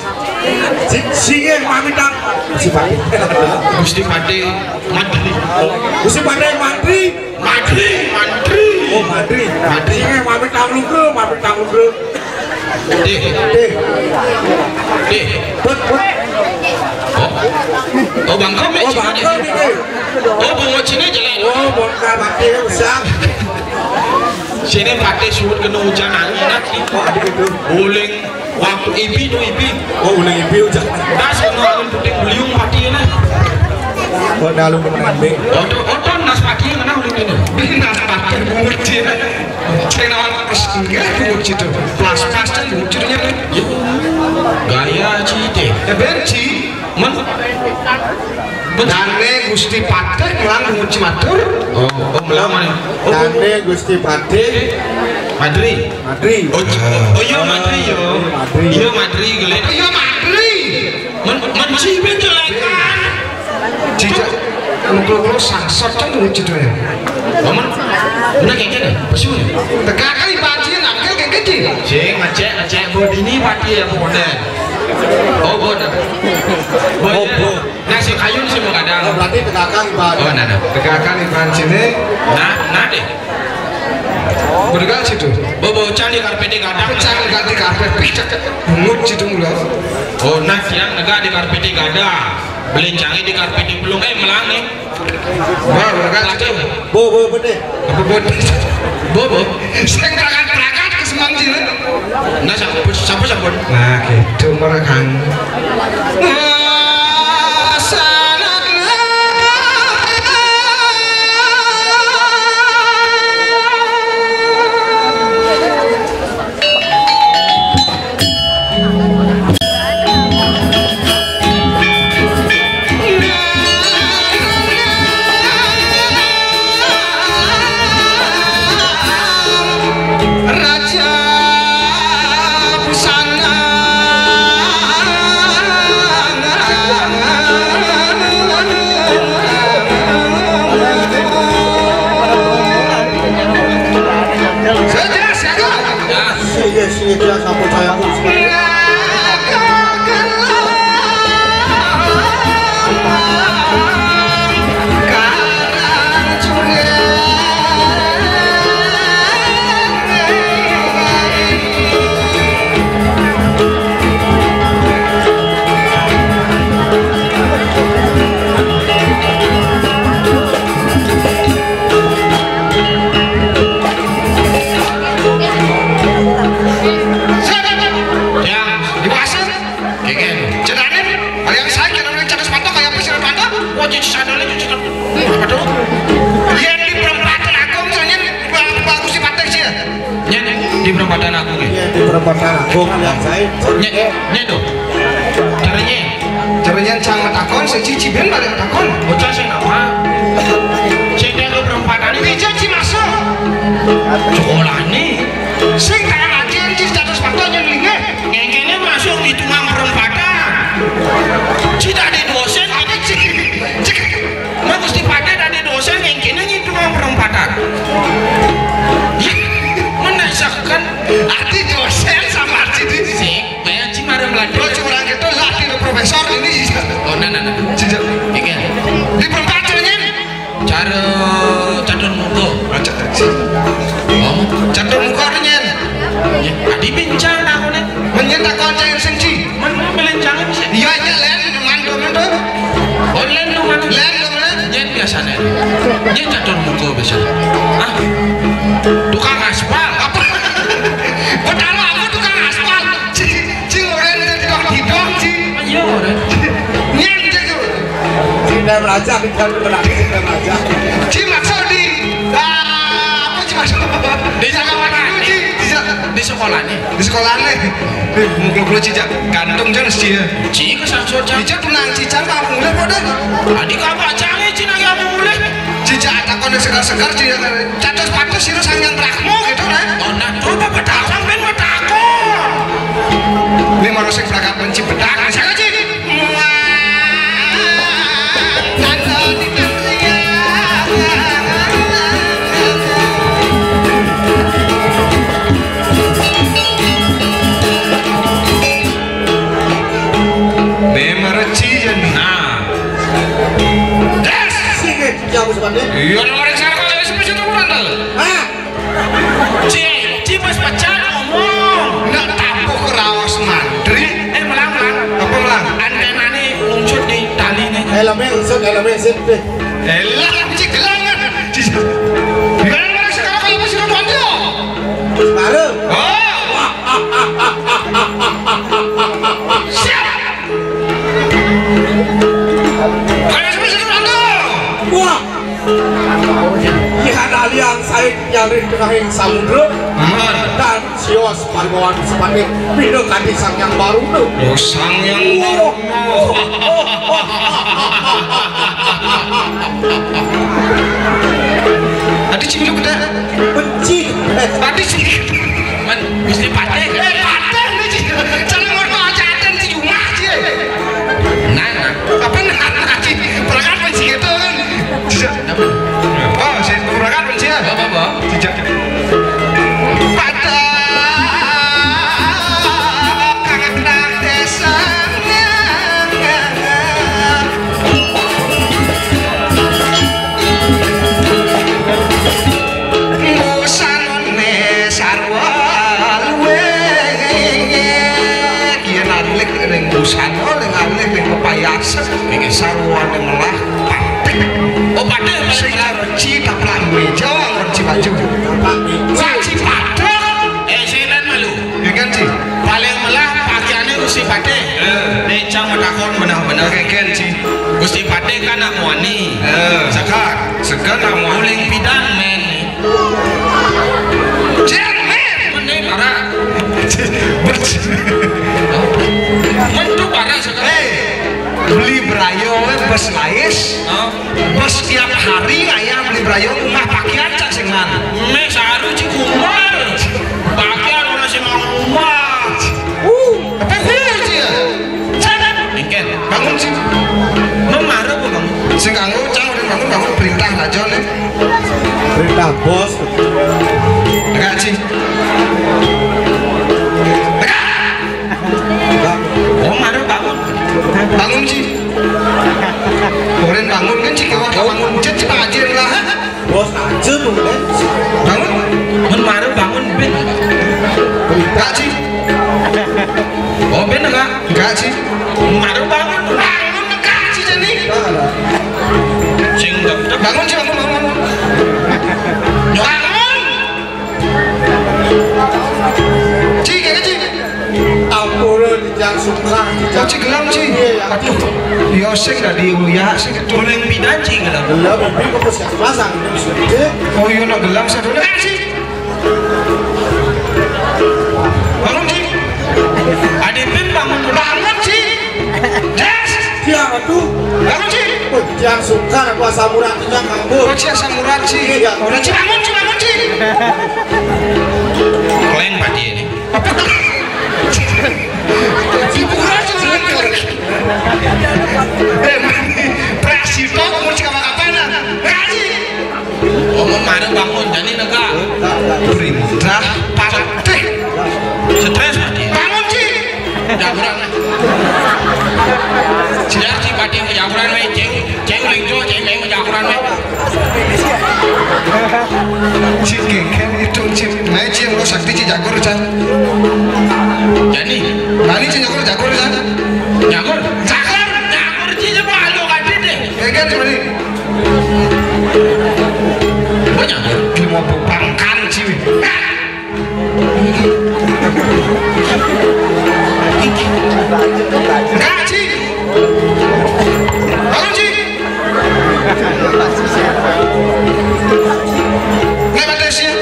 Ci, ci, yang mami tang. Gusti Patih. Gusti Patih Madri. Gusti Patih Madri. Madri, Madri. Oh, Madri. Madri. Ci, yang mami tang luka, mami tang luka. Dih. Dih. Dih. Put, put. Oh. Oh, bangkok, oh, bangkok, nih. Oh, bungut sini jelek. Oh, bongkar mati, ya, usah. Sini pakai suut kena hujan angin, nanti. Oh, ada gitu. Buling waktu ibi tu ibi. Oh, ulang ibi hujan. Das kena angin puting beliung mati, ya, nah. Oh, dah lu menang, Bik. Oto, oto nas pati yang kena uling ini. Nas pati bungut sini. Sing nawar pas enggak bungut situ. Pas-pas kan bungut situ nya. Yo. Gaya cite. Ya benci. Men. Dane Gusti Patih melang bungut cimatur. Oh, oh melang mana? Oh, Dane Gusti Patih. Madri. Madri. Oh, oh, iya Madri yo. Madri. Iya Madri gele. Oh, iya Madri. Men, men ci ben jelekan. Cicak, kalau-kalau sangsot kan dulu cedera. Paman, bener kayak gini, pesu ya? Tegak kali banci, nangkel kayak gini. Cing, ngecek, ngecek, buat ini mati ya, pokoknya. Oh, buat. Buat. Oh, buat. Nah, si kayu sih mau kadang. Oh, berarti tegakan, Pak. Oh, nah, nah. Tegakan, Ipan, sini. Nah, nah deh. Berdekat situ. Bobo, cang di karpet di gadang. Cang ganti karpet, picak. Bungut situ mula. Oh, nah, siang negak di karpet di gadang. Belencangnya di karpet di belum, eh, melangi. Wah, berangkat. Bo, bo, bo deh. Apa bo? Bo, bo. Sing berangkat-berangkat ke Semanggi, kan? Nah, sampun, sampun, sampun. Nah, gitu, merekam. Wah, salah. Sing, sing, sing, sing, sing, sing. Yang dewasa. Kengken. Cenah, ari yang sae cenah, cenah sepatu kayak apa, cenah sepatu? Wah, cuci sandalnya, cuci sepatu. Sepatu. Iya, di perempatan agung, cenah, ba-, bagus di pantai sih, ya. Nya, di perempatan agung, ya? Iya, di perempatan agung, yang sae. Nya, nya tuh. Caranya. Caranya cang matakon, sing cici ben balik matakon. Bocah sing nama. Sing dia ke perempatan ini. Bisa ci masuk. Sekolahné. Sing tak ngaji, Ci, status fakta nyén linggih. Ngéngkéné masuk di tukang perempatan. Ci dadi dosen, apa, Ci? Cek. Mah Gusti Padé dadi dosen, ngéngkéné nyi tukang perempatan. Ya, menasakan. Ati dosen sama Ci di. Sik, bayar Ci marang Belanda. Oh, Ci urang gitu lah, di profesor ini. Oh, nah, nah, nah. Ci, Ci. Iya. Di perempatan, nyén. Cara Catur Muka. Macet, Ci. Oh, Catur Muka, nyén. Ya, adi bincang aku nih. Menyén takon cang sing, Ci. Men, melencang sih. Iya, iya, lén, mantu, mantu. Oh, lén tuh mana? Lén tuh mana? Nyén biasané. Nyén Catur Muka biasané. Ah, tukang aspal. Apa? Betara apa tukang aspal? Ci, Ci, orang itu didong-didong, Ci. Iya, orang. Nyén, Ci, tuh. Cinta meraja, kita meraja, cinta meraja. Ci, maksud di, ah, apa, Ci, maksud? Di sekolah. Ci, di se-, di sekolah nih. Di sekolah nih. Eh, mukul-mukul Ci, Jak. Gantung, Ci, Ci, ya. Ci, kesangsot, Jak. Ci, Jak, tenang, Ci, Jak, apa mulai, kok, deh? Tadi kok apa, Ci, Ci, nanya apa mulai? Ci, Jak, takon yang segar-segar, Ci, ya. Catus patus sira Sang Hyang Brahma gitu, nah. Oh, nah, coba petakon, ben petakon. Ini manusia berangkat benci bedak. Nah, siapa, Ci? Memang Ci, jan. Nah. Des. Sing, eh, jauh sebenarnya. Iya, nomor yang sekarang kalau sepi situ kurang tahu. Ah. Ci, Ci pas pacar ngomong. Nak tapuh ke raos mantri. Eh, melang, melang. Apa melang? Antenane lungsut di tali nih. Helmnya lungsut, helmnya sip deh. Elah, Ci gelangan. Ci, gelangan sekarang kalau masih nonton dia. Separuh. Oh. Siap. Kalau masih nonton. Wah. Ihan alian saé nyalin tengahing samudra. Aman. Dan sios paribawan sepatih pinda kanthi Sang Hyang Baruna. Oh, Sang Hyang Baruna. Adi Ci, lu kita. Benci. Adi Ci. Men, Gusti Patih. Eh, Patih, Ci. Cara ngono aja ada di rumah, Ci. Nah, nah. Apa, nah, nah, Ci? Berangkat benci gitu kan? Tidak. Oh, saya berangkat benci ya? Apa, apa? Tidak. Pada kangen desa. Busanane sarwa luwih. Yen alih ning busana, ning alih ning pepayasa, iki sarwane melah patik. Oh, patik. Sing arep Ci taplak meja, arep Ci baju. Saji padha. Eh, sinan malu. Ya kan, Ci? Paling melah pakaiane Gusti Patih. Eh. Nek cang matakon bener-bener. Oke, kan, Ci. Gusti Patih kan nak muani. Eh. Sekar. Sekar nak muani. Uling pidan, men. Jer, men. Mene para. Mentu para sekar. Hei, beli berayo, eh, bes lais. Hah? Bes tiap hari ngayah beli berayo, umah pakaian cak sing man. Meh saru Ci Kumar. Pakaian ora sing umah. Uh, apa guru, Ci, ya? Sana. Engken. Bangun, Ci. Memara apa bangun? Sing kanggo, cang, udah bangun, bangun, perintah raja nih. Perintah bos. Tegak, Ci. Tegak. Oh, mara bangun. Bangun, Ci. Oren bangun kan, Ci, kewak bangun, Ci, Ci, Pak Haji lah. Bos aja tuh, kan? Bangun. Men mara bangun, Ben. Enggak, Ci. Oh, Ben enggak? Enggak, Ci. Mara bangun. Bangun, enggak, Ci, jadi. Sing enggak. Bangun, Ci, bangun, bangun, bangun. Bangun. Ci, kene, Ci. Ampura, Ci, jang sungkan, Ci, jang. Oh, Ci, gelang, Ci. Iya, ya. Aduh, iya, sing dadi uyak, sing ketuling pidan, Ci, gelang. Gelang, tapi kok pas kasih pasang, ini bisa, Ci. Oh, iya, nak gelang, satu lagi, Ci. Bangun, Ci. Ade Pin, bangun. Bangun, Ci. Des. Tiang atuh. Bangun, Ci. Oh, tiang sungkan, aku asam urat, tiang nganggur. Oh, Ci, asam urat, Ci. Iya. Udah, Ci, bangun, Ci, bangun, Ci. Kleng pati ini. Hiburan tuh. Eh, prasi tok mun sing apa-apa nah. Ngaji. Oh, mun mari bangun, jadi nega. Perintah partai. Stres pati. Bangun, Ci. Jagoan. Siap, Ci, pati jagoan, wé, Ci. Cai uling jo, cai main jagoan mah. Cik kengkeng itu cik. Nah, cik lo sakti cik jagur can. Jani. Bani cik jagur jagur can. Jagur, jagur, jagur cik coba lo kati deh. Kengkeng cik bani. Banyak. Cuma pangkan cik. Ngaji. Bangun, Ci. Nek ada sih.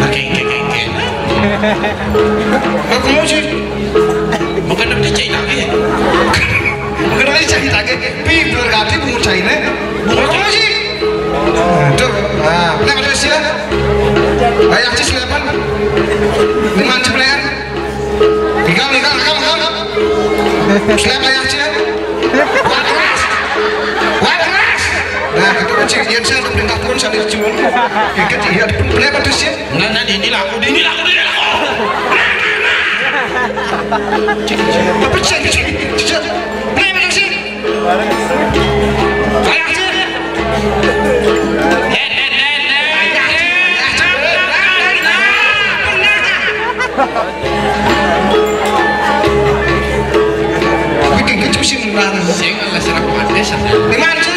Oke, oke, oke, oke. Aku mau, Ci. Bukan nak kecil lagi. Bukan lagi cai lagi. Pi, bener kati bungut cai né. Bungut cai. Aduh. Nah, bener ada sih ya. Ayah Ci selepan. Lima Ci pelayan. Tinggal, tinggal, tinggal, tinggal. Selep ayah Ci ya. Wah keras. Wah keras. Nah, itu kan cik, yang saya untuk perintah pun saya cuma. Ikat iya, bener ada sih. Nah, nah, ini laku, ini laku, ini laku. Apa cek, cek, cek. Play mana sih? Kayak sih. Bikin kecusin nang. Sing lah serak mati sih. Di mana sih?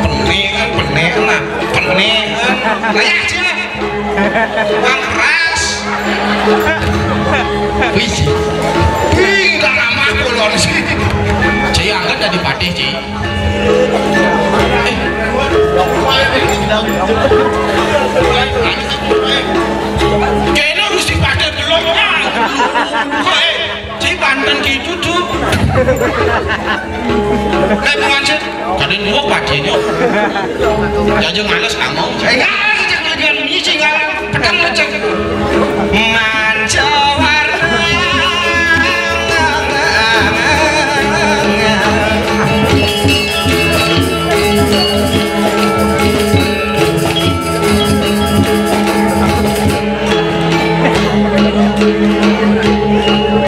Pening, pening lah, pening. Kayak sih. Bang keras. Wih, sih. Wih, gak ramah kulon sih. Cai angkat dari patih, Ci. Eh. Kayaknya mesti patih belum, Bang. Kok, eh, Ci Banten gitu tuh. Kayak pengancet. Kadén wong padéné. Ya aja males kamu. Enggak, kita kelebihan misi enggak. Pedang lecek. Manca warna.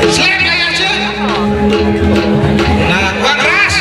Siap, ya, siap. Nah, kuat keras.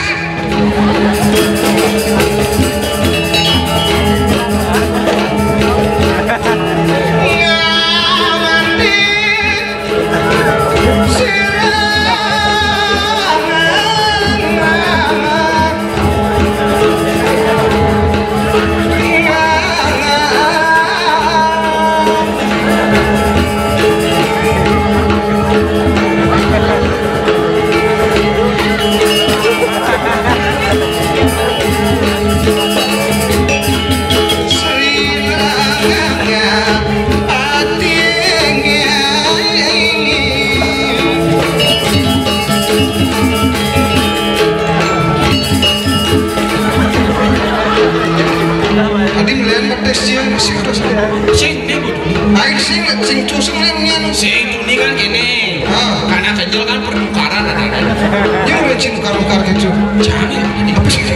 Adi melihat pedes dia, sing terus. Sing, dia butuh. Aing sing, sing terus, sing, sing, sing. Sing, ini kan gini. Ah. Karena kecil kan pertukaran ada. Dia udah cing tukar-tukar gitu. Jangan. Apa sih?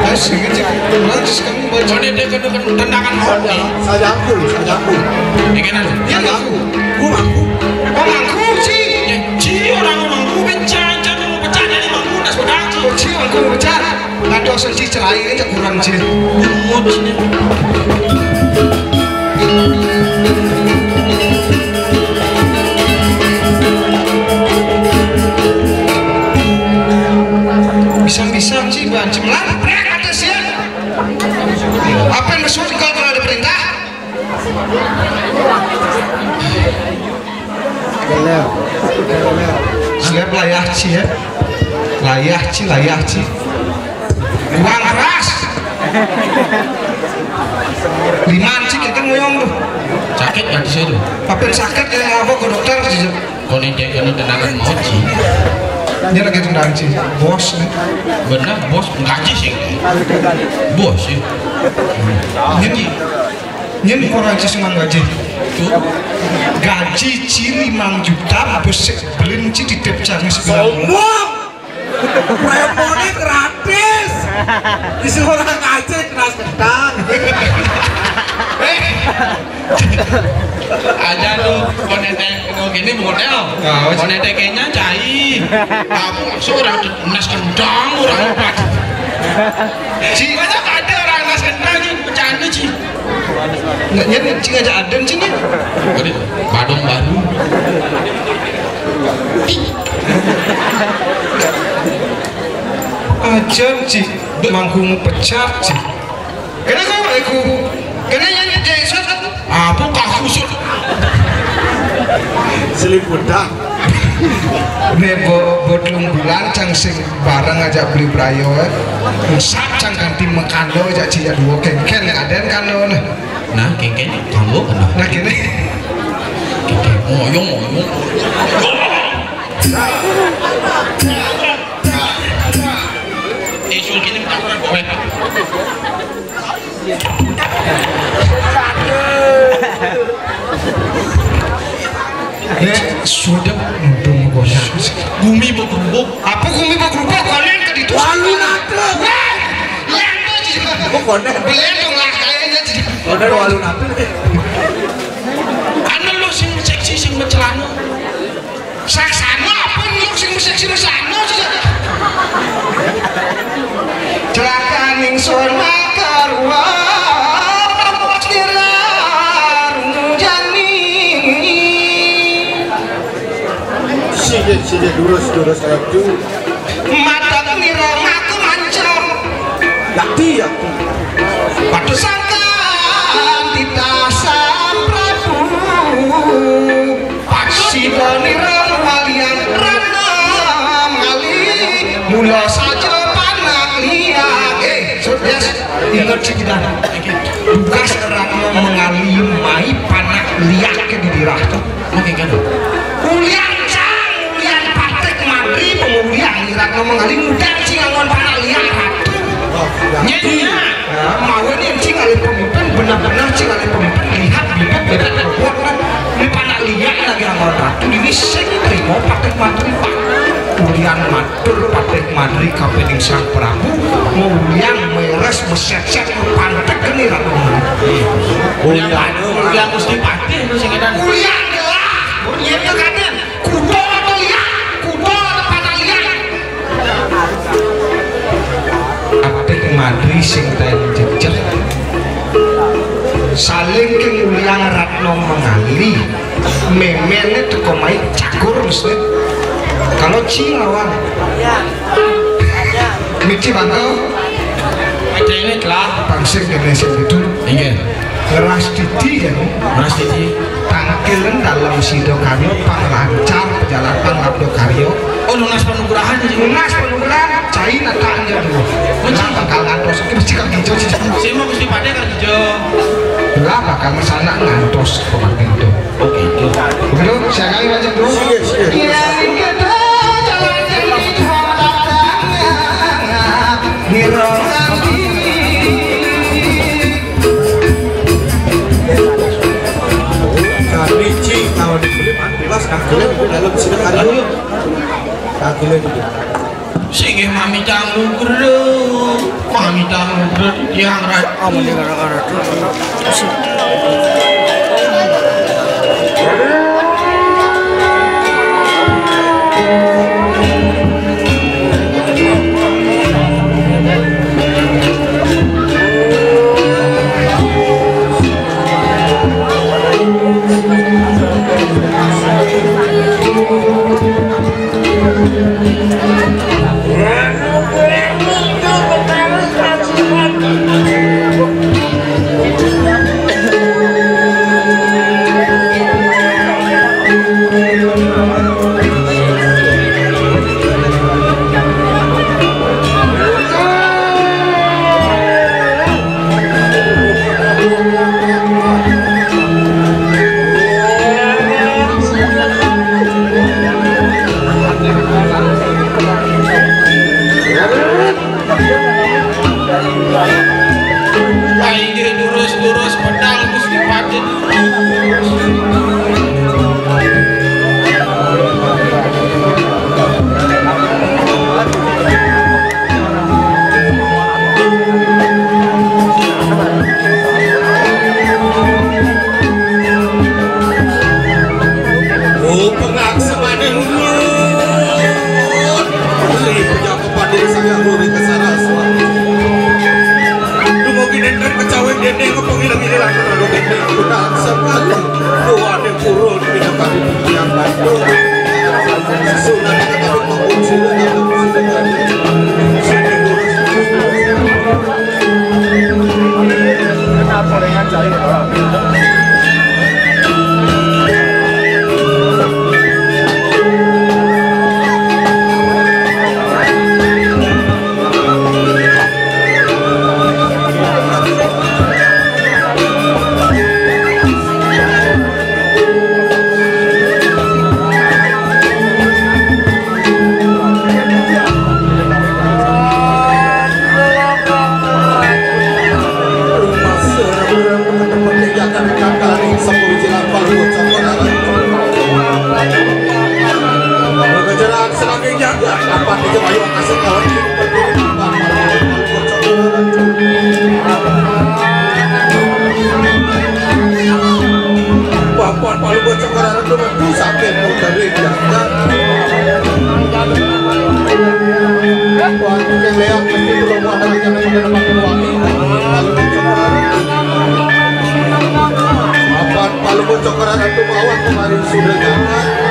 Ayo, sing aja. Lanjut, kamu baca. Mana dia kena, kena tendangan hot nih? Saya aku, saya aku. Ini kan ada. Dia ngaku. Gua ngaku. Gua ngaku sih. Ya, ci orang ngaku pecah, jangan mau pecah dari ngaku, udah sudah. Oh, ci, aku pecah. Nggak ada sih cerai aja kurang sih. Bungut sih. Bisa-bisa sih, Bang. Cemlang, prek, atas ya. Apa yang masuk kalau ada perintah? Bener. Bener. Siap layah ci ya. Layah ci, layah ci. Kurang keras. Liman ci kita ngoyong tuh. Sakit kan di situ? Apa yang sakit ya, apa ke dokter sih? Kau ini dia kena tendangan mau ci. Nyén lagi tendang ci, bos nih. Bener, bos, gaji sih. Bos sih. Nyén, nyén kurang ci semang gaji. Tuh. Gaji ci limang juta, bos belin ci titip cangis bilang. Sombong. Promonya gratis. Di seorang aja keras ketan. Aja lu, konetek, oh, gini model. Nah, wes. Konetek kayaknya cai. Aku langsung orang nas kendang, orang obat. Ci, banyak ada orang nas kendang, Ci, bercanda, Ci. Nggak, nyén, Ci, ngajak aden, Ci, nih. Waduh, badung baru. Ajan, Ci, manggung pecat, Ci. Kena kau aku. Kena yang jadi sosok. Apa kau khusus? Seliputan. Nih, bo-, bodong bulan cang sing bareng aja beli brayo, eh. Usap cang kanti mengkando aja cia dua kengken ngaden kando, nah. Nah, kengken kando kena. Nah, kene. Kengken, moyong, moyong. Eh, suruh gini, minta orang boleh. Eh, sudah mendung gua. Gumi mau kerubuk. Apa gumi mau kerubuk? Kalian ke ditu. Walu nate. Weh, lihat tuh, Ci. Oh, konek. Belian dong lah, kayaknya, Ci. Konek walu nate. Anu lo sing seksi, sing mencelana. Saksana apa nyuk sing seksi saksana, Ci? Celaka ningsun makarwa, kira rujani. Sini, sini, durus, durus, ayo, durus. Matak nira ngaku mancang. Yakti, yakti. Padu sangkan titah Sang Prabu. Padu sida nira walian ranam ngali. Mula saja panang liak. Eh, Sud, Yas, inget sih kita. Tugas ranam mengali mai panak liak ke di dirah tuh. Oke, kan? Ulian cang, ulian Patih Madri, pengulian irat ngomong kali muda cing angon panak liak ratu. Oh, ya. Nyenya. Ya, mawe ni cing alih pemimpin, benar-benar cing alih pemimpin, lihat bibit, bibit kebun, kan. Ini panak liak lagi angon ratu, ini sing terima Patih Madri, Pak. Ulian matur Patih Madri kapining Sang Prabu, ngulian meres meset-set pantek geni ratu. Ulian, ulian Gusti Patih itu sing edan. Ulian gelah, ulian itu katen. Kuda atau liak, kuda atau panah liak. Patih Madri sing taen jejer. Saling ke ngulian Ratno Mengali. Memene teko mai cakur mesti. Kalau ci lawan. Miti bangko. Ada ini telah. Pangsing kene sing itu. Iya. Ngeras titi ya. Ngeras titi. Tangkilen dalam sido karyo pang lancar pejalan pang labdo karyo. Oh, nunas panugrahan ya. Nunas panugrahan, cai nataan ya dulu. Lah bakal ngantos. Oke, mesti kang hijau sih. Simo Gusti Pade kang hijau. Lah bakal mesanak ngantos pemangkin itu. Oke, itu. Begitu, saya kali macam dulu. Iya, iya. Iya, kita jalan dari Padang. Niro nganti. Kami cing tahun dibeli empat belas kagile dalam sini kali. Kagile gitu. Sing nggih mami tanggung gero, mami tanggung gero yang ra-, Ning pengiling-iling lan karo gending kutang semalu. Kuwaning purun pinakadi tiyang Bantul. Sunan tetapi panggung sira. Kenapa dengan saya? Papan Palungguh Cokor Arum metu saking mundane jagat. Papan Palungguh Cokor Arum. Papan Palungguh Cokor Arum mawon kemarin sudah jagat.